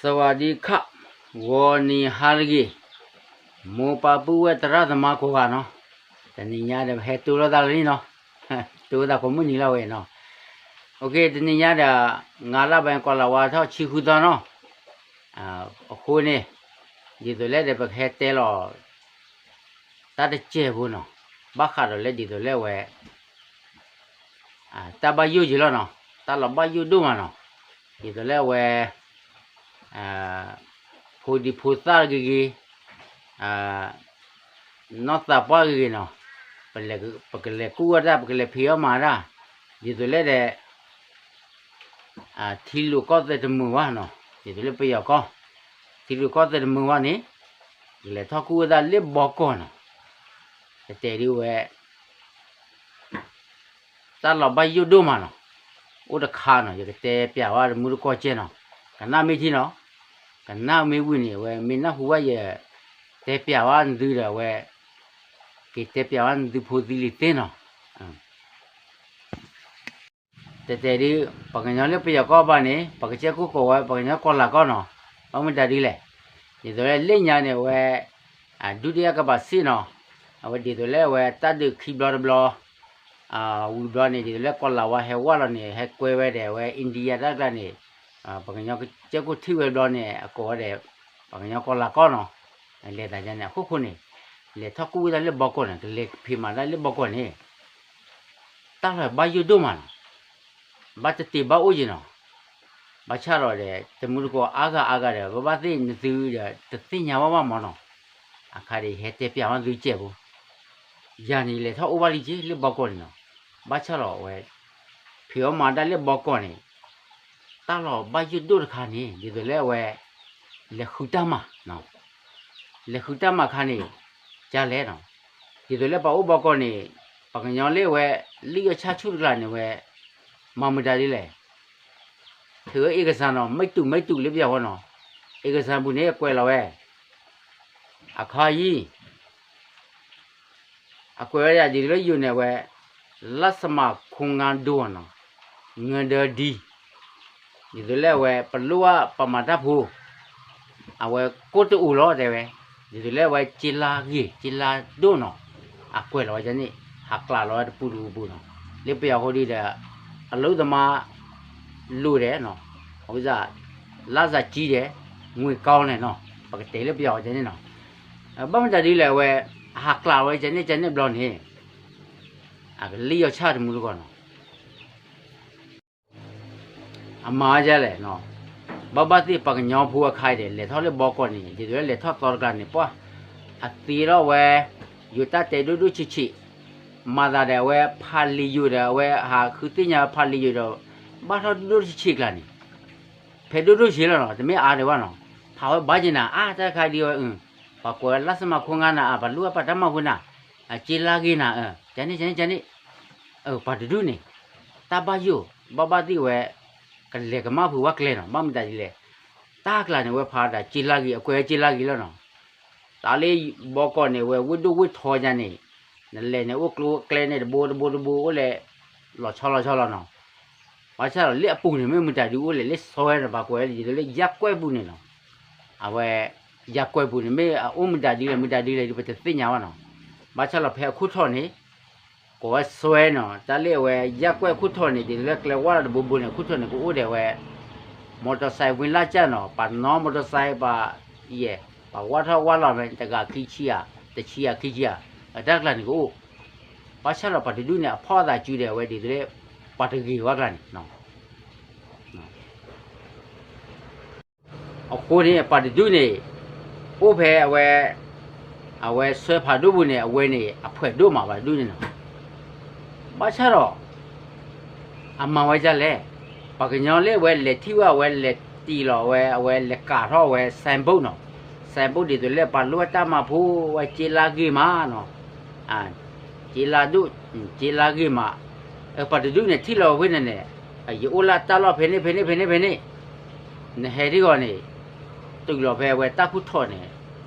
သဝးဒံခး, ဂီၤနံၤဟါတဂ့ၤ, မိၢ်ပၢ်ပုၢ်ဝဲၢ်သရၣ်သမါကိးဂၤနီၤ, တနံၤညါဒီးပဟဲတိၢ်လိာ်သးလၢန့ၣ်နီၤ, တိၢ်လိာ်သးကိးမုၢ်နံၤလီၤဝဲနီၤ, တနံၤညါဒီး ငါးလပိုင်း ကီးလၤဝါထီၣ်ဆံဃုသီနီၤ, အဃိန့ၣ် ဒ်သိးလဲၣ်ဒီးပကဟဲတဲလီၤ တၢ်တစဲးဖိနီၤ, ဘၣ်ဃးဒီးလၢဒ်သိးလၢအဝဲ တၢ်ဘၣ်ယိၣ်ယံၤလီၤနီၤ, တၢ်လီၤဘၣ်ယိၣ်ဒိၣ်မးနီၤ, ဒ်သိးလၢအဝဲ ဖိဒံဖိသၣ်ဂ့ၤဂ့ၤ, နီၢ်သးပှၢ်ဂ့ၤဂ့ၤနီၤ, ပကလဲၤကူၣ်အီၣ်တၢ် ပကလဲၤဖံးအီၣ်မၤတၢ်, ဒ်သိးလဲၣ်ဒီး ထံလူၤကီၢ်သဲးတမုာ်ဘၣ်နီၤ, ဒ်သိးလၢပယီၤကီၢ် ထံလူၤကီၢ်သဲးတမုာ်ဘၣ်န့ၣ်, ကလဲၤထီၣ်ကူၣ်ဝဲဒၣ်လၢဘီကီၢ်နီၤ, ကတဲဒ်ဝဲ တၢ်လီၤဘၣ်ယိၣ်ဒိၣ်မးနီၤ, အိၣ်တခါနီၤ ယကတဲပျးဝဲတမူတကိးကဲနီၤ, ကနၣ်မ့ၢ်ထံနီၤ, ကနၣ်မ့ၢ်ဝံၤန့ၣ် အဝဲမ့ၢ်နၢ်ဟူဘၣ်ယ တဲပျးဝဲနသုဒီးအဝဲ က့ၤတဲပျးဝဲနသုဖိသံလံၤသ့နီၤ. တဲတဲဒ် ပှၤကညီလၢပယီၤကီၢ်ဘၣ်န့ၣ် ပှၤကစဲးကိၢ်ကိးဝဲ ပှၤကညီကီးလၤကီၢ်နီၤ, ဘၣ်မနုၤတၢ်ဒ်လဲၣ်, ဒ်သိးလၢလၢညါန့ၣ် အဝဲ ဒုတိယကမ္ဘာစစ်နီၤ, အဝဲဒ်သိးလၢအဝဲတၢ်ဒုးခံဘျီတဘျီ ဝံၤဘျီန့ၣ် ဒ်သိးလၢကီးလၤဝါဟဲဝဲလီၤန့ၣ် ဟဲကွဲဝဲဒီးအဝဲ India တၢ်ကျါန့ၣ်, ပှၤကညီကစဲးကိၢ်ထံၣ်ဝဲဘျီန့ၣ် အကိးဝဲဒီး ပှၤကညီကီးလၤကီၢ်နီၤ, လဲၤသးန့ၣ် အခိၣ်ဃိန့ၣ် လဲၤထီၣ်ကူၣ်ဝဲဒၣ်လၢဘီကီၢ်န့ၣ် ကလဲၤဖံးမၤတၢ်လၢဘီကီၢ်န့ၣ် တၢ်လီၤဘၣ်ယိၣ်ဒိၣ်မးနီၤ, ဘၣ်တတ့ၤဘၣ်အိၣ်ယံၤနီၤ, ဘၣ်ဆၣ်ဒီး တမူတကိးအါဂၤအါဂၤဒီး ဘၣ်ဘၣ်သ့ၣ်နသုဒီး တသ့ၣ်ညါဘၣ်ဘၣ်မးနီၤ, အခါဒီးယဟဲတဲပျးဝဲသုစဲးဖိ, ယၤန့ၣ် လဲၤထီၣ်အိၣ်ဘၣ်လံက့ၤလၢဘီကီၢ်န့ၣ်နီၤ, ဘၣ်ဆၣ်ဒီးအဝဲ ဖံးအီၣ်မၤတၢ်လၢဘီကီၢ်န့ၣ် တၢ်လီၤဘၣ်ယိၣ်ဒိၣ်တခါန့ၣ် ဒ်သိးလၢအဝဲ လဲၤဃုတၢ်မၤ, လဲၤဃုတၢ်မၤခါန့ၣ် ကလဲၣ်နီၤ, ဒ်သိးလၢပှၤအိၣ်ဘီကီၢ်န့ၣ် ပှၤကညီလၢအဝဲ လံာ်ယီၢ်ဆၣ်ဆူၣ်တကျါန့ၣ်ဝဲ မၤမုာ်တၢ်ဒ်လဲၣ်, ထုးအ့ကစၢ်နီၤ မ့ၢ်တူးမ့ၢ်တူးလၢပယီၤဃီနီၤ, အ့ကစၢ်ပူၤန့ၣ် အကွဲးလီၤဝဲ အခါအံၤ အကွဲးဝဲဒၣ်ဒ်သိးလၢယိၤန့ၣ်ဝဲ လၢစမၤခိငါဒိၣ်နီၤ, ငဒၢဒံ, ဒ်သိးလၢအဝဲ ပလိၣ်ဘၣ်ပမၤတၢ်ဖိ အဝဲကိၣ်တအိၣ်လီၤတဲဝဲ, ဒ်သိးလၢအဝဲစ့လါဂ့ၤ စ့လါဒိၣ်နီၤ, အကွဲးလီၤဝဲန့ၣ် ဟးကျးလီၤဝဲတပူၤတပူၤပူၤနီၤ, လၢပယီၤဃီဒုဒီး အလုၢ်သမါ လိၤဒဲးနီၤ, အဝဲဒၣ် လါစၢ်ကံဒဲး ငွေကောင်းန့ၣ်နီၤ, ပကတဲလၢပယီၤဝဲန့ၣ်နီၤ, ဘၣ်မတၤဒ်လဲၣ်အဝဲ အဟးကျးဝဲကန့ၣ်ကန့ၣ်ဘျီန့ၣ် အကလံာ်ယီၢ်ဆၣ်တမူတကိးနီၤ အမၤဝဲဒ်လဲၣ်, ဘၣ်ဘၣ်သ့ၣ်ပှၤကညီဖိအခါဒီး လဲၤထီၣ်လၢဘီကီၢ်န့ၣ် ဒ်သိးလၢလဲၤထီၣ်သီတကျါန့ၣ် ပှၤ အသ့ထီၣ်ဝဲ ယိၤတၢ်တဲဒိၣ်ဒိၣ်ဆံးဆံး, မၤသးဒီးအဝဲဖးလံာ်ယိၤဒီး အဝဲဟးဃုသ့ၣ်ညါဝဲဖးလံာ်ယိၤဒီး ဘၣ်ထီၣ်ဒိၣ်ဒိၣ်ဆံးဆံးကျါန့ၣ် ဖဲဒိၣ်ဒိၣ်ဆံးလီၤနီၤ, တမ့ၢ်အါဒံးဘၣ်နီၤ, ဖးဝဲဘၣ်က့ၤနၤ အါတၢ်ခါဒ်ဝဲ ပှၤကွဲးဝဲလၢစမၤခိငါနၤ အပှၤလိၣ်ဝဲ ပှၤတၢ်မၤဖိနၤ, အစ့လါဂ့ၤနၤ, ကန့ၣ် ကန့ၣ် ကန့ၣ်, ပှၤတဒူၣ်န့ၣ် တၢ်ဘၣ်ယိၣ် ဘၣ်ဘၣ်သ့ၣ်ဝဲ ကလဲၤကမၣ်ဖုးဝဲကျဲနီၤ, ဘၣ်မတၤဒ်လဲၣ်, တၢ်ကျါန့ၣ်ဝဲဖးဒၣ်စ့လါဂ့ၤ အကွဲးဝဲစ့လါဂ့ၤလီၤနီၤ, တၢ်လၢဘီကီၢ်န့ၣ် ဝဲဝ့ၢ်ဒိၣ်ဝ့ၢ်ထီယါန့ၣ်, နလဲၤန့ၣ် အိၣ်ကျိကျဲန့ၣ် တဘိတဘိတဘိအိၣ်လဲၣ်, လီၤဆီလီၤဆီလီၤနီၤ, ဘၣ်ဆၣ်ဒီးလၢအပူၤန့ၣ် မ့ၢ်မတၤဒုးအိၣ်လဲၣ် လၢစီဝဲဒီးပှၤကွဲးဝဲဒ်သိးလၢယၣ်ကွဲၢ်ပူၤန့ၣ်နီၤ, အဝဲ ယၣ်ကွဲၢ်ပူၤန့ၣ် မ့ၢ်အအိၣ်မတၤဒ်လဲၣ် မတၤဒ်လဲၣ်ဒုး ပတသ့ၣ်ညါဘၣ်နီၤ, ဘၣ်ဆၣ်ဒီးဖဲအခိၣ်ထီၣ်န့ၣ် ကိးဝဲစီဝဲနီၤ, တၢ်လၢအဝဲယၣ်ကွဲၢ်အခိၣ်ထီၣ်န့ၣ် ဒ်သိးလၢကျဲဝါလီၤတဘိဘိန့ၣ် အခိၣ်ထီၣ်န့ၣ် ကအိၣ်ဒီးဝဲ မီတီၤစဲးဝံလၢ်ကၢ်နီၤ, ပှၤနီၣ်မီတီၤစဲးပှၤယဲၢ်, ပှၤဝါထီၣ်ဝါလီၤမ့ၢ် တဂၤခံဆံဧါ, တဆံဧါခံဆံဧါ, အတၢ်ကျါန့ၣ်ကအိၣ်, ဘၣ်ဆၣ်ဒီးပှၤတဒူၣ်န့ၣ် အဖီၣ်အသးစုဒီးအဝဲဒ်သိးလၢ ပှၤတဂ့ၤဝဲကျါန့ၣ် အဃိန့ၣ် ပှၤတဒူၣ်န့ၣ် အိၣ်ဖဲအဝဲ အဝဲစွဲဖးဒိၣ်ပူၤန့ၣ် အဝဲန့ၣ် အဖှဲးဒိၣ်မးပှၤတဒူၣ်န့ၣ်နီၤ, ဘၣ်ဆၣ်ဒီး အမၤဝဲဒ်လဲၣ်, ပှၤကညီလၢအဝဲလဲၤထံၣ်ဝဲ အဝဲလဲၤတံၢ်လီၤဝဲ အဝဲလဲၤကးထီၣ်ဝဲ signboard နီၤ, signboard ဒ်သိးလၢပှၤလိၣ်ဝဲတၢ်မၤဖိဝဲစ့လါဂ့ၤမးနီၤ, စ့လါဒိၣ် စ့လါဂ့ၤမး, ပှၤတဒူၣ်န့ၣ်ထံၣ်လီၤဝဲဖဲန့ၣ်န့ၣ်, ယအိၣ်လၢတၢ်လီၢ်ဖဲန့ၣ်ဖဲန့ၣ်ဖဲန့ၣ်ဖဲန့ၣ်, နဟဲထံဂီၤန့ၣ် တုၤလီၤဖဲအဝဲတၢ်ခူၣ်ထီၣ်န့ၣ်,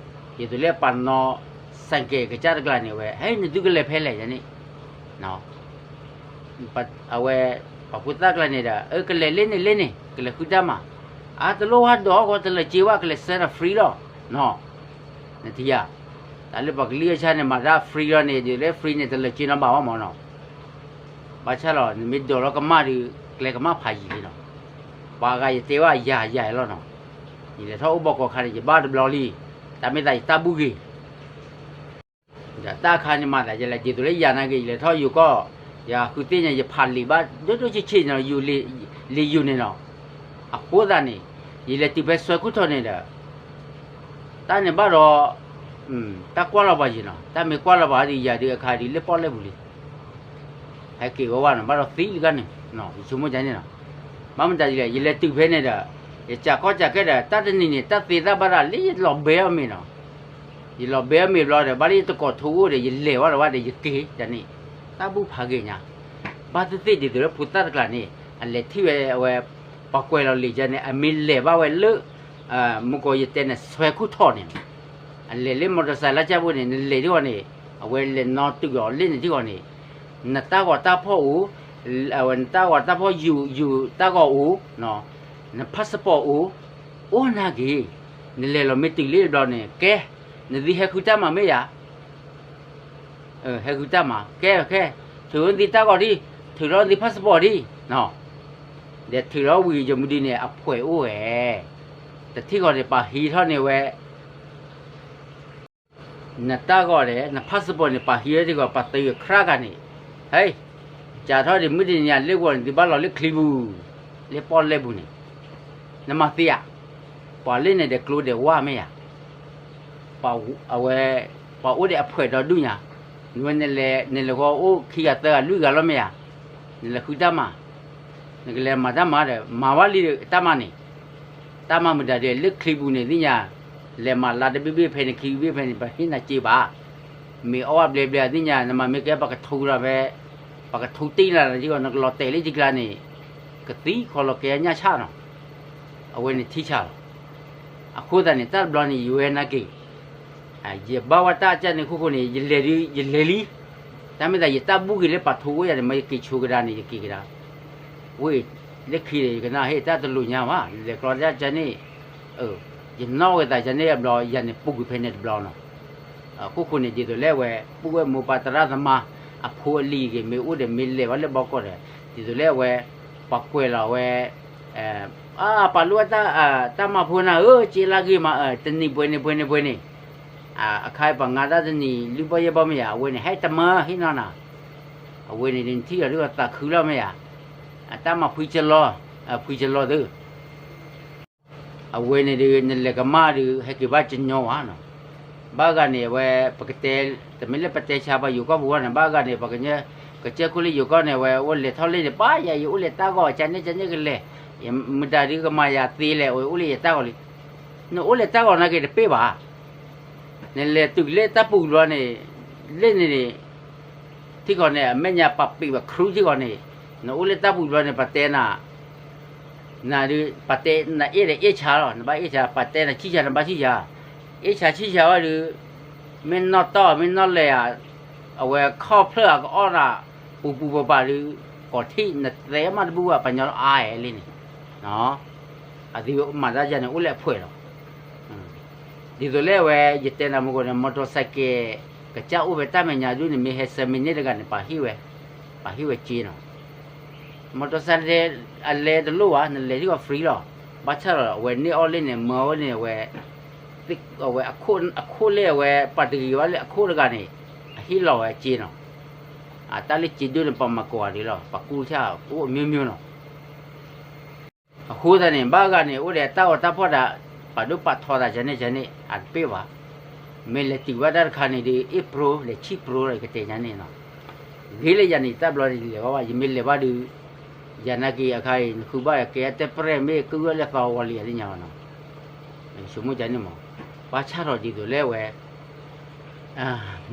ဒ်သိးလၢပှၤနီၣ်စဲးကဲးကစၢ်တကျါန့ၣ်ဝဲ ဟဲနသုကလဲၤဖဲလဲၣ်ယန့ၣ် အဝဲ ပှၤဖိသၣ်ကျါန့ၣ်ဒီး အကလဲၤလၢန့ၣ်လၢန့ၣ် ကလဲၤဃုတၢ်မၤ, အတလိၣ်ဝဲဒိးဃီ တလၢာ်စ့ဝဲ ကလဲၤဆှၢဒီး free လီၤ, နထံၣ်ဧါ, တၢ်လၢပှၤကလုာ်အဆၣ်န့ၣ် မၤတၢ် free လီၤန့ၣ် ဒ်လဲၣ် free န့ၣ် တလၢာ်စ့နီတဘၣ်ဘၣ်မၢ်နီၤ, ဘၣ်ဆၣ်လီၤ နမ့ၢ်ဒိးလီၤကမၣ်ဒီး ကျဲကမၣ်ဖးယံာ်လံနီၤ, ပှၤဂၤယတဲဝဲယၤယၤလီၤနီၤ, ယလဲၤထီၣ်အိၣ်ဘီကီၢ်ခါန့ၣ် ယဘၣ်တဘျီလံ, တၢ်မ့ၢ်သးယတၢ်ဘူၣ်ဂ့ၤ ဒီးတၢ်အခါန့ၣ်မၤသးယလဲၤ ဒ်သိးလၢယၤနာ်က့ၤ ယလဲၤထီၣ်ယိၤကီၢ်, ယဃုသ့ၣ်ညါ ယဖးလံာ်ဘၣ် ဒိၣ်ဒိၣ်ဆံးဆံးနီၤ, လံာ်ယိၤန့ၣ်နီၤ, အဃိသတးန့ၣ် ယလဲၤတုၤဖဲစွဲခိၣ်ထီၣ်န့ၣ်ဒီး တၢ်န့ၣ်ဘၣ်ဒီး တၢ်ကွၢ်လီၤပှၤယံၤနီၤ, တၢ်မ့ၢ်ကွၢ်လီၤပှၤဒီး ယၤဒုးအခါဒုးလၢပီၣ်လဲၣ်ပူၤလံ ဟဲက့ၤဝဲဝဲနီၤ, ဘၣ်ဒီးသံလံတခါန့ၣ်, ယဆိကမိၣ်ဒ်န့ၣ်နီၤ, ဘၣ်မတၤဒ်လဲၣ် ယလဲၤတုၤဖဲန့ၣ်ဒီး ယစးကီၢ်စးကဲဒီး တၢ်တနံၤန့ၣ် တၢ်သ့တၢ်ဘၣ်ဒၣ်လၢယလီၤဘဲအီၤမ့ၤနီၤ, ယလီၤဘဲအီၤမ့ၤဘျီဒီး ဘၣ်လၢယတကိးထိအိၣ်ဒီး ယလဲၤဝဲဒီးဝဲဒီး ယက့ၤဒ်န့ၣ်, တၢ်ဘူၣ်ဖးဂ့ၤညါ, ဘၣ်သ့ၣ်သ့ၣ်ဒ်သိးလၢဖိသၣ်တကျါန့ၣ် အလဲၤထံၣ်ဝဲအဝဲ ပှၤကွဲးလီၤလံာ်ယၤန့ၣ် အမ့ၢ်လဲၤဘၣ်ဝဲလၢ မုၢ်ကီးယတဲန့ၣ် စွဲခိၣ်ထီၣ်န့ၣ်, အလဲၤလၢ မော်တော်ဆိုင် လၢကၢ်ဘိန့ၣ် နလဲၤထံၣ်ဃီန့ၣ် အဝဲလဲၤနီၣ်တုာ်အီၤလၢန့ၣ်ထံၣ်ဃီန့ၣ်, နတၢ်ဂီၤတၢ်ဖီၣ်အိၣ်, အဝဲနတၢ်ဂီၤတၢ်ဖီၣ်ယူၤ ယူၤတၢ်ဂီၤအိၣ်, န passport အိၣ်, အိၣ်နာ်က့ၤ, နလဲၤလီၤမ့ၢ်တုၤလၢတဘျီန့ၣ် ကဲ, နသုဟဲဃုတၢ်မၤမ့ၢ်ယၤ ဟဲဃုတၢ်မၤ ကဲ ကဲ, ထုးထီၣ်နသုတၢ်ဂီၤဒံး, ထုးထီၣ်နသု passport ဒံး, ဒီးထုးထီၣ်ဝံၤယမုၢ်ဒံးန့ၣ် အဖှဲးအိၣ်ဝဲ, တထံၣ်ဃီန့ၣ် ပာ်ဟံးထီၣ်န့ၢ်ဝဲ နတၢ်ဂီၤဒီး န passport န့ၣ် ပာ်ဟံးထီၣ်ထံၣ်ဃီ ပာ်သုးခရၣ်ဂၤန့ၣ်, ဟဲ, ကးထီၣ်ဒံးမုၢ်တနံၤညါလၢဂီၤန့ၣ် သုဘၣ်လီၤလၢချံပူၤ, လၢပီၣ်လဲၣ်ပူၤန့ၣ်, နမၤသ့ဧါ, ပှၤလၢန့ၣ်ဒီးကျိဒီးဝါမ့ၢ်ဧါ ပှၤအဝဲ ပှၤအိၣ်ဒီးအဖှဲးဒီဒူၣ်ညါ, နဝဲနလဲၤ နလဲၤဃီအိၣ်ခံဂၤသၢဂၤလွံၢ်ဂၤလီၤမ့ၢ်ဧါ, နလဲၤဃုတၢ်မၤ, နကလဲၤမၤတၢ်မၤဒီး မၤဝဲလံတၢ်မၤန့ၣ်, တၢ်မၤမုာ်တၢ်ဒီး လၢချံပူၤန့ၣ်သ့ၣ်ညါ, လဲၤမၤလါတဘ့ၣ်ဘ့ၣ်ဖဲန့ၣ် ခံဘ့ၣ်ဖဲန့ၣ် ပဟ့ၣ်နၤစ့ဘၣ်, မ့ၢ်အီၣ်ဝဲဘျဲဘျဲသ့ၣ်ညါ နမၤမ့ၢ်ကဲပှၤကထူဒီးဖဲ, ပှၤကထူတ့ၢ်လၢနထံၣ်ဃီ နကလီၤတဲာ်လၢထံကျါန့ၣ်, ကသံၣ်ခီလီၤကဲညၣ်ဆၣ်နီၤ, အဝဲန့ၣ်ထံဆၣ်လီၤ အဃိသတးန့ၣ် တၢ်တဘျီန့ၣ် ယဝဲနာ်က့ၤ, ယဘၣ်ဝဲတၢ်ကၢ်န့ၣ်ခိၣ်ဃိန့ၣ် ယလဲၤဒုး ယလဲၤလံ, တၢ်မ့ၢ်သးယတၢ်ဘူၣ်ဂ့ၤလၢပာ်ထူအိၣ်ယၤန့ၣ် မ့ၢ်ယက့ၤဆိကဒါန့ၣ် ယက့ၤကဒါ, ဝ့ၢ်, လၢခံဒီး ယကနၣ်ဟ့ၣ်တၢ်တလိၣ်ညါဘၣ် လဲၤကျီတၢ်ကၢ်န့ၣ်, ယနီၣ်ဝဲသးကၢ်န့ၣ်အဘျီ ယၤန့ၣ်ပူၤကွံာ်ဖဲန့ၣ်တဘျီနီၤ အခိၣ်ဃိန့ၣ် ဒ်သိးလၢအဝဲ ပူၣ်ဝဲမိၢ်ပၢ်သရၣ်သမါ အဖိအလံၤဂ့ၤ မ့ၢ်အိၣ်ဒီးမ့ၢ်လဲၤဘၣ်လၢဘီကီၢ်ဒီး ဒ်သိးလၢအဝဲ ပှၤကွဲးလီၤဝဲ အါ ပာ်လိၣ်ဝဲ တၢ်မၤဖိနၤဧၢ စ့လၢဂ့ၤမး တနံၤပှဲၤန့ၣ်ပှဲၤန့ၣ်ပှဲၤန့ၣ်, အခါပှၤငါတၢ်တနံၤ လုၢ်ဘီၣ်ယဲၢ်ဘီၣ်မ့ၢ်ယၤ အဝဲန့ၣ် ဟဲတမၢဟ့ၣ်နီၤနၤ, အဝဲန့ၣ်ဒ်နထံၣ်လီၤဒ်သးခုလီၤမ့ၢ်ယၤ, အတၢ်မၤဖှံကလီ, ဖှံကလီသ့ အဝဲန့ၣ်ဒီး နလဲၤကမၣ်ဒီး ဟဲက့ၤဘၣ်ကညီဘၣ်နီၤ, ဘၣ်ဂၤန့ၣ် အဝဲ ပကတဲ, တမ့ၢ်လၢပတဲဆါပှၤယိၤကီၢ်ပူၤဘၣ်န့ၣ် ဘၣ်ဂၤန့ၣ် ပှၤကညီ, ကစၢၢ်ခိၣ်လၢယိၤကီၢ်န့ၣ် အဝဲအိၣ်လဲၤထီၣ်လၢန့ၣ် ပၢ်ယၤ ယအိၣ်လဲၤတၢ်ဂီၤ ကန့ၣ်ကန့ၣ်ကလဲၤ, မတၤဒုးကမၤယၤသ့လဲၣ် အဝဲအိၣ်လၢယတၢ်ဂီၤလံ, နအိၣ်လဲၤတၢ်ဂီၤနာ်က့ၤတပ့ၢ်ဘၣ် နလဲၤတုၤလၢတၢ်ပူၤဘျီန့ၣ်, လၢန့ၣ်န့ၣ်, ထံကီၢ်န့ၣ် အမဲာ်ညါပာ်ပံာ်ဝဲခရူထံကီၢ်န့ၣ်, နအိၣ်လၢတၢ်ပူၤဘျီန့ၣ် ပတဲနၤ, နဒုး ပတဲနၤအ့ၣ်ဒီးအ့ၣ်ဆါလီၤ နဘၣ်အ့ၣ်ဆါ ပတဲနၤဆံၣ်ဆါနဘၣ်ဆံၣ်ဆါ, အ့ၣ်ဆါဆံၣ်ဆါဝဲဒုး, မ့ၢ်နီၢ်တီၢ်မ့ၢ်နီၢ်လဲၤဧါ, အဝဲခီၣ်ဖျၢၣ်အကအီၣ်နၤ, ပူၤပူၤပၤပၤဒုး, ကိးထံၣ်နသဲမးတဘူၣ်ဘၣ် ပှၤညီအါအဲလံန့ၣ် အသုမၤတၢ်ယၤန့ၣ် အိၣ်လၢအဖှဲးလီၤ. ဒ်သိးလၢအဝဲ ယတဲနၤမူကီၢ်န့ၣ် မော်တော်ဆိုင်ကယ် ကစၢ်အိၣ်ဖဲတၢ်မဲာ်ညါဒုန့ၣ် မ့ၢ်ဟဲဆၢမ့ၢ်န့ၢ်တဂၤန့ၣ် ပာ်ဟ့ၣ်ဝဲ, ပာ်ဟ့ၣ်ဝဲစ့နီၤ. မော်တော်ဆိုင်ကယ် အလဲၤတလိၣ်ဘၣ် နလဲၤထံၣ်ကီး free လီၤ. ဘၣ်ဆၣ်ဒီး အဝဲန့ၢ်အီၣ်လၢန့ၣ် မၢအီၣ်လၢန့ၣ် အဝဲ အဝဲအခိၣ်လၢအဝဲ ပာ်တဂ့ၤဘၣ်လၢအခိၣ်တဂၤန့ၣ် အဟ့ၣ်လီၤဝဲစ့နီၤ. တၢ်လၢစ့ဒိၣ်န့ၣ် ပှၤမၤကိးဂၤဒဲးလီၤ ပှၤကူဆၣ်အိၣ်အမျိုးမျိုးနီၤ. အဃိသတးန့ၣ် ဘၣ်ဂၤန့ၣ် အိၣ်ဒီးတၢ်ဂီၤတၢ်ဖီၣ်ဒီး ပာ်ဒိၣ်ပာ်ထီသးကန့ၣ်ကန့ၣ် အတပ့ၢ်ဘၣ်. မ့ၢ်လဲၤတုၤဘၣ်တၢ်တခါန့ၣ်ဒီး အ့ၣ်ပြိလဲၤဆံၣ်ပြိဒီးကတဲညါန့ၣ်နီၤ. ဂ့ၤလၢယၤန့ၣ် တၢ်ဘျီန့ၣ်လဲၤဘၣ်ဘၣ် ယမ့ၢ်လဲၤဘၣ်ဒီး ယၤနာ်က့ၤအခါအံၤ နဃုဘၣ်ကဲတဲပရဲၣ် မ့ၢ်ကဂၢၢ်လၢသီဝီၤလံၤအသ့ၣ်ညါဘၣ်နီၤ. ဆိကမိၣ်ကန့ၣ်မး ဘၣ်ဆၣ်ထီၣ်ဒ်သိးလၢအဝဲ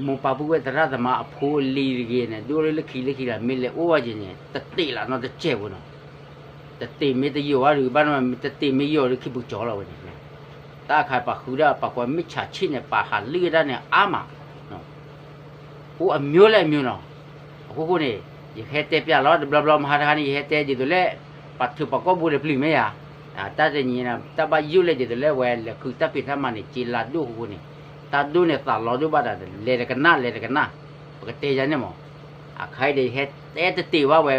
မိၢ်ပၢ်ပုၢ်ဝဲၢ်သရၣ်သမါအဖိအလံၤတဂ့ၤန့ၣ် ဒိၣ်လၢလၢခံလၢခံလၢ မ့ၢ်လဲၤအိၣ်ဝဲက့ၤန့ၣ် တတ့ၢ်လၢနီတစဲးပူၤနီၤ. တတ့ၢ်မ့ၢ်တယိာ်ဘၣ်ဒီး ဘၣ်နမ့ၢ်တတ့ၢ်မ့ၢ်ယိာ်ဒီးခံပူၤကၠီလီၤဝဲန့ၣ်. တၢ်အခါပှၤဃုဒၣ်ပှၤကွၢ်မ့ၢ်ဆးဆ့ၣ်န့ၣ် ပှၤဟးလံၣ်ဝဲဒၣ်န့ၣ်အါမး အိၣ်အမျိုးလၢအမျိုးနီၤ. အဃိဃိန့ၣ် ယဟဲတဲပျးလီၤ တဘျီဘျီမဟါတခါန့ၣ် ယဟဲတဲဒ်သိးလၢ ပှၤထုးပှၤကီၢ်ပူၤဒီးပျုၢ်မ့ၢ်ယၤ တၢ်တနံၤန့ၣ် တၢ်ဘၣ်ယိၣ်လၢဒ်သိးလၢအဝဲလဲၤဃုတၢ်ဖံးတၢ်မၤန့ၣ် စ့လါဒိၣ်အဃိန့ၣ်, တၢ်ဒိၣ်န့ၣ်သးလီၤဒိၣ်ဘၣ်ဒီး လဲၤတကနၣ် လဲၤတကနၣ်, ပကတဲယၤန့ၣ်မး, အခါအံၤဒီးယဟဲတဲတတ့ၢ်ဘၣ်ဝဲ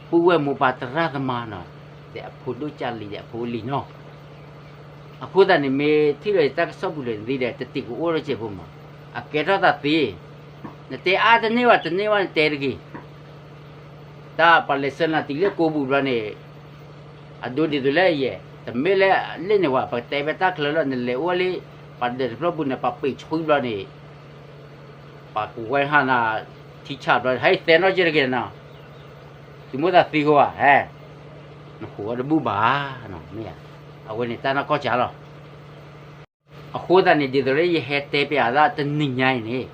ပုၢ်ဝဲၢ်မိၢ်ပၢ်သရၣ်သမါနီၤ, ဒီးအဖိဒိၣ်ကၢ်လံၤဒီးအဖိလံၤနီၤ အဃိသတးန့ၣ် မ့ၢ်ထံၣ်လီၤယတၢ်ကစီၣ်ပူၤလၢနသုဒီး တတ့ၢ်ကအိၣ်ထီၣ်စဲးဖိမး, အကဲထီၣ်သးသ့, နတဲအါတန့ၢ်ဘၣ် တန့ၢ်ဘၣ်နတဲတဂ့ၤ, တၢ်ပှၤလဲၤဆှၢနၤတုၤလၢကိးပူၤဘျီန့ၣ်, အဒိဒ်သိးလၢယဲ, တမ့ၢ်လၢလ့ၣ်န့ၣ်ဝဲ ပကတဲဖဲတၢ်ချၢလီၤ နလဲၤအိၣ်လံ, ပှၤဒၢးတဖျၢၣ်ပူၤန့ၣ် ပှၤပ့းဆှံဘျီန့ၣ် ပှၤကဝဲဟးနၤ ထံဆးဘျီ ဟဲသဲနီၢ်ကၢတက့ၢ်နီၤ, သုမိၢ်သးသံဃိဧါ, နဃိးဝဲတဘူၣ်ဘၣ်, မ့ၢ်ဧါ, အဝဲန့ၣ်တၢ်နီၢ်ကီၢ်စၢ်လီၤ. အဃိသတးန့ၣ် ဒ်သိးလၢယဟဲတဲပျးသးတနံၤညါအံၤန့ၣ်,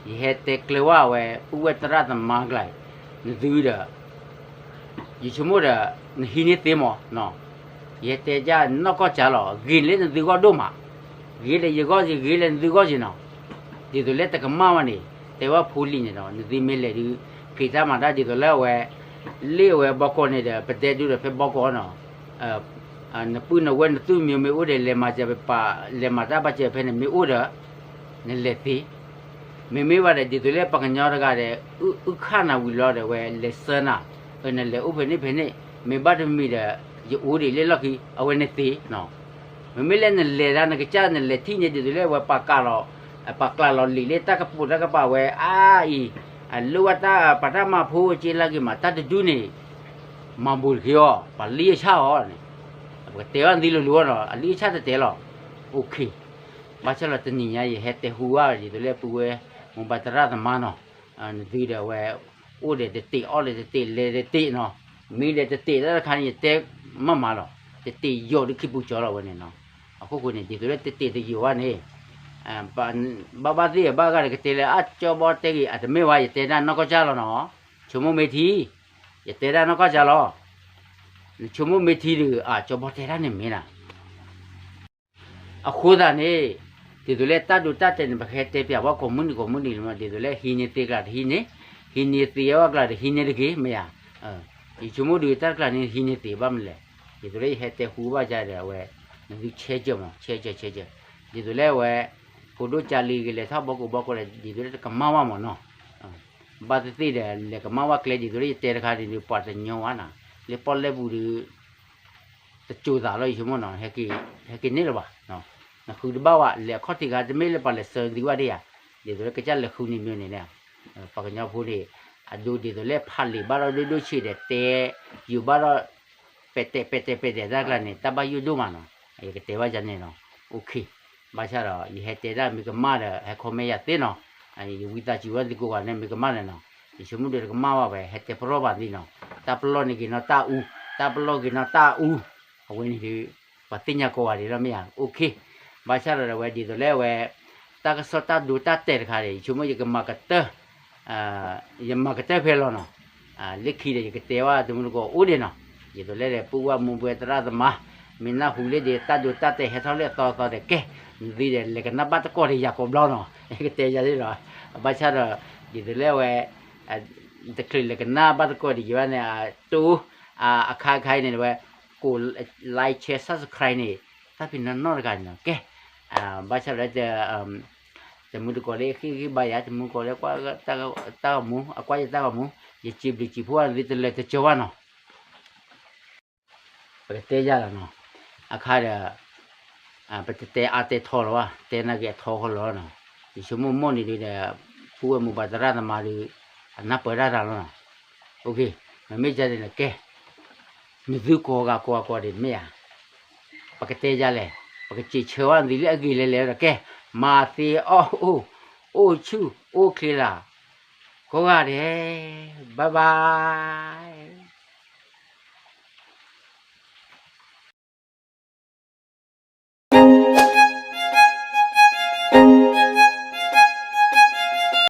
ယဟဲတဲကျၢၤဝဲ ပုၢ်ဝဲၢ်သရၣ်သမါကျါအံၤ, နသုဒီး ယဆိကမိၣ်ဒီး နဟံးန့ၢ်သ့မး, ယဟဲတဲဒ်နီၢ်ကီၢ်စၢ်လီၤ, ဂ့ၤလၢနသုဂီၢ်ဒိၣ်မး, ဂ့ၤလၢယဂီၢ်က့ၤ ဂ့ၤလၢနသုဂီၢ်က့ၤနီၤ, ဒ်သိးလၢတကမၣ်ဘၣ်န့ၣ် တဲဝဲဖိလံၤန့ၣ်ဒီး နသုမ့ၢ်လဲၤဒုး ဖံးတၢ်မၤတၢ်ဒ်သိးလၢအဝဲ လ့ၣ်အဝဲဘီကီးန့ၣ်ဒီး ပဒဲဒုဒီးဖဲဘီကီးနီၤ, နပုၢ်နဝဲၢ်နသူၣ်မံၤမ့ၢ်အိၣ်ဒီး လဲၤမၤစၢၤပပာ် လဲၤမၤတၢ်ဘၣ်စၢၤဖဲန့ၣ်မ့ၢ်အိၣ်ဒီး နလဲၤသ့, မ့မ့ၢ်ဘၣ်ဒီး ဒ်သိးလၢပှၤကညီတဂၤဒီး အုၣ်ခးနၤဝံၤလီၤဒီး အဝဲလဲၤဆှၢနၤ, နလဲၤအိၣ်ဖဲန့ၣ်ဖဲန့ၣ် မ့ၢ်ဘၣ်တမံၤဒီး ယအိၣ်ဒံးလၢလီၢ်ခံ အဝဲန့ၣ်သ့နီၤ, မ့မ့ၢ်လၢနလဲၤဒၣ်နကစၢ်နလဲၤထံၣ်န့ၣ် ဒ်သိးလၢအဝဲပာ်ကျးလီၤ, ပာ်ကျးလီၤလံာ်လၢတၢ်ကပိာ်တၢ်ကပၤဝဲအါအံၤ, လိၣ်ဘၣ်တၢ်ပာ်တၢ်မၤဖိက့လၢက့ၤမး တၢ်တဒုန့ၣ် မၤဘူးတက့ၢ်အီၤ ပှၤလံၣ်အဆၣ်အီၤန့ၣ်, ပကတဲဘၣ်နသုလိၤလိၤအီၤနီၤ အလံၣ်အဆၣ်တတဲလီၤ, OK, ဘၣ်ဆၣ်လီၤတနံၤညါ ယဟဲတဲဟူဘၣ်ဒ်သိးလၢပုၢ်ဝဲၢ်မိၢ်ပၢ်သရၣ်သမါနီၤ, နသုဒီးအဝဲ အိၣ်ဒီးတတ့ၢ် အီၣ်ဒီးတတ့ၢ် လဲၤတတ့ၢ်နီၤ, မံဒီးတတ့ၢ်တၢ်တခါန့ၣ် ယတဲမးမးလီၤ, တတ့ၢ်ယိာ်ဒုခံပူၤကၠီလီၤဝဲန့ၣ်နီၤ, အခိၣ်ဃိန့ၣ် ဒ်သိးလၢတတ့ၢ်တယိာ်ဘၣ်န့ၣ် ဘၣ်ဘၣ်သ့ၣ်ဘၣ်ဂၤဒီးကတဲလၢအကၠီဘီတဲဂ့ၤ အတမ့ၢ်ဝဲ ယတဲဒၣ်နီၢ်ကီၢ်စၢ်လီၤနီၤ, ဆိကမိၣ်မ့ၢ်ထံ, ယတဲဒၣ်နီၢ်ကီၢ်စၢ်လီၤ, နဆိကမိၣ်မ့ၢ်ထံဒီး အကၠီဘီတဲဒၣ်န့ၣ်မ့ၢ်နၤ အဃိသတးန့ၣ် ဒ်သိးလၢတၢ်ဒိတၢ်တဲာ်န့ၣ် ပကဟဲတဲပျးဝဲကိးမုၢ်နံၤကိးမုၢ်နံၤလီၤ, ဒ်သိးလၢဟံးန့ၢ်သ့ကျါတဟံးန့ၢ်, ဟံးန့ၢ်သ့ဝဲကျါတဟံးန့ၢ်တဂ့ၤ မ့ၢ်ဧါ, ယဆိကမိၣ်ဒုးတၢ်တကျါန့ၣ် ဟံးန့ၢ်သ့ဘၣ်မနုၤလဲၣ်, ဒ်သိးလၢယဟဲတဲဟူဘၣ်ယၤဒီးအဝဲ နသုဆဲးကၢၤမး ဆဲးကၢၤဆဲးကၢၤ, ဒ်သိးလၢအဝဲ ဖိဒိၣ်ကၢ်လံၤကလဲၤထီၣ်ဘီကီးဘီကီးဒီး ဒ်သိးလၢတကမၣ်ဘၣ်မးနီၤ, ဘၣ်သ့ၣ်သ့ၣ်ဒီး လဲၤကမၣ်ဘၣ်ကျဲ ဒ်သိးလၢယတဲတခါန့ၣ်ဒီး ပှၤတညီဝဲနီၤ, လၢပီၣ်လဲၣ်ပူၤဒီး တစိၤသးလီၤ ယဆိကမိၣ်နီၤ, ဟဲက့ၤန့ၢ်လၢၤဘၣ်, နဃုတဘၣ်ဝဲ လဲၤအခီၣ်ထံးခါ တမ့ၢ်လၢပှၤလဲၤဆှၢသုဘၣ်ဒံးဧါ, ဒ်သိးလၢကစၢ်လဲၤဃုန့ၣ်မ့ၢ်န့ၣ်, ပှၤကညီဖိန့ၣ် အဒိဒ်သိးလၢဖးလံာ်ဘၣ်ဒီးဒိၣ်ဒိၣ်ဆံးဒီးတဲ ယိာ်ဘၣ်ဒီး ပဲာ်တဲာ်ပဲာ်တဲာ်ပဲာ်တဲာ်တၢ်ကျါန့ၣ် တၢ်ဘၣ်ယိၣ်ဒိၣ်မးနီၤ, ယကတဲဘၣ်ယၤန့ၣ်နီၤ, OK, ဘၣ်ဆၣ်ဒီး ယဟဲတဲဒၣ်မ့ၢ်ကမၣ်ဒီး ဟဲ comment ယၤသ့နီၤ, ယဝံသးစူၤဝဲသုကိးဂၤန့ၣ်မ့ၢ်ကမၣ်န့ၣ်နီၤ, ယဆိကမိၣ်ဒီးတကမၣ်ဘၣ်ဝဲ ဟဲတဲပရီၣ်ဘၣ်သ့နီၤ, တၢ်ပလီၢ်န့ၣ်က့ၤနီၣ်တၢ်အူ, တၢ်ပလီၢ်က့ၤနီၣ်တၢ်အူ, အဝဲန့ၣ်ဒီး ပှၤသ့ၣ်ညါကိးဂၤဒဲးလီၤမ့ၢ်ဧါ, OK, ဘၣ်ဆၣ်ဒီးဝဲဒ်သိးလၢအဝဲ တၢ်ကစီၣ်တၢ်ဒိတၢ်တဲာ်တခါဒီး ယဆိကမိၣ်ယကမၤကတၢၢ် ယမၤကတၢၢ်ဖဲလီၤနီၤ, လၢခံဒီးယကတဲဝဲတမူတကိးအိၣ်ဒံးနီၤ, ဒ်သိးလၢပုၢ်ဝဲၢ်မိၢ်ပၢ်သရၣ်သမါ မ့ၢ်နၢ်ဟူလၢဒ်တၢ်ဒိတၢ်တဲာ်ဟဲထီၣ်လၢအသီအသီဒီး ကဲ နသုဒီးလဲၤကနၣ်ဘၣ်တကိးဒီးယၤကိးဘျီနီၤ, ယကတဲယၤဒ်လီၤ, ဘၣ်ဆၣ်ဒီး ဒ်သိးလၢအဝဲ တချုးလဲၤကနၣ်ဘၣ်တကိးဒီးယၤဘၣ်န့ၣ် တိ အခါခါအံၤန့ၣ်ဝဲ ကိး like share subscribe န့ၣ် တၢ်ဖံးနီၢ်နီၢ်တဂၤန့ၣ်နီၤ, ကဲ ဘၣ်ဆၣ်ဒီး တမူတကိးလၢဃ့ၢ်ဂံၢ်ဘါယၤ တမူတကိးလၢကွၢ်တၢ်ဂီၤမူ အကွၢ်ယတၢ်ဂီၤမူ ယစံးဘျုးစံးဖှိၣ်သုတလၢာ်တကၠီဘၣ်နီၤ, ပကတဲယၤလီၤနီၤ, အခါဒီး ပတတဲအါတဲထီလီၤဘၣ် တဲနာ်က့ၤအထီဃီလီၤနီၤ, ယဆိကမိၣ်မိၢ်န့ၣ်ဒုးဒီး ပုၢ်ဝဲၢ်မိၢ်ပၢ်သရၣ်သမါဒုး အနၢ်ပၢၢ်ဒၣ်တၢ်လီၤနီၤ, မ့မ့ၢ်ယၤန့ၣ်လီၤ ကဲ နသုကိးဂၤကိးဂၤကိးဒံးမ့ၢ်ဧါ, ပကတဲယၤလဲၣ်, ပကစံးဆၢဝဲနသုလၢအဂ့ၤလဲၤလဲၤဒီး ကဲ မၤသ့အီၣ်အိၣ် အိၣ်ဆူၣ်အိၣ်ချ့လၢ် ကိးဂၤဒဲး bye bye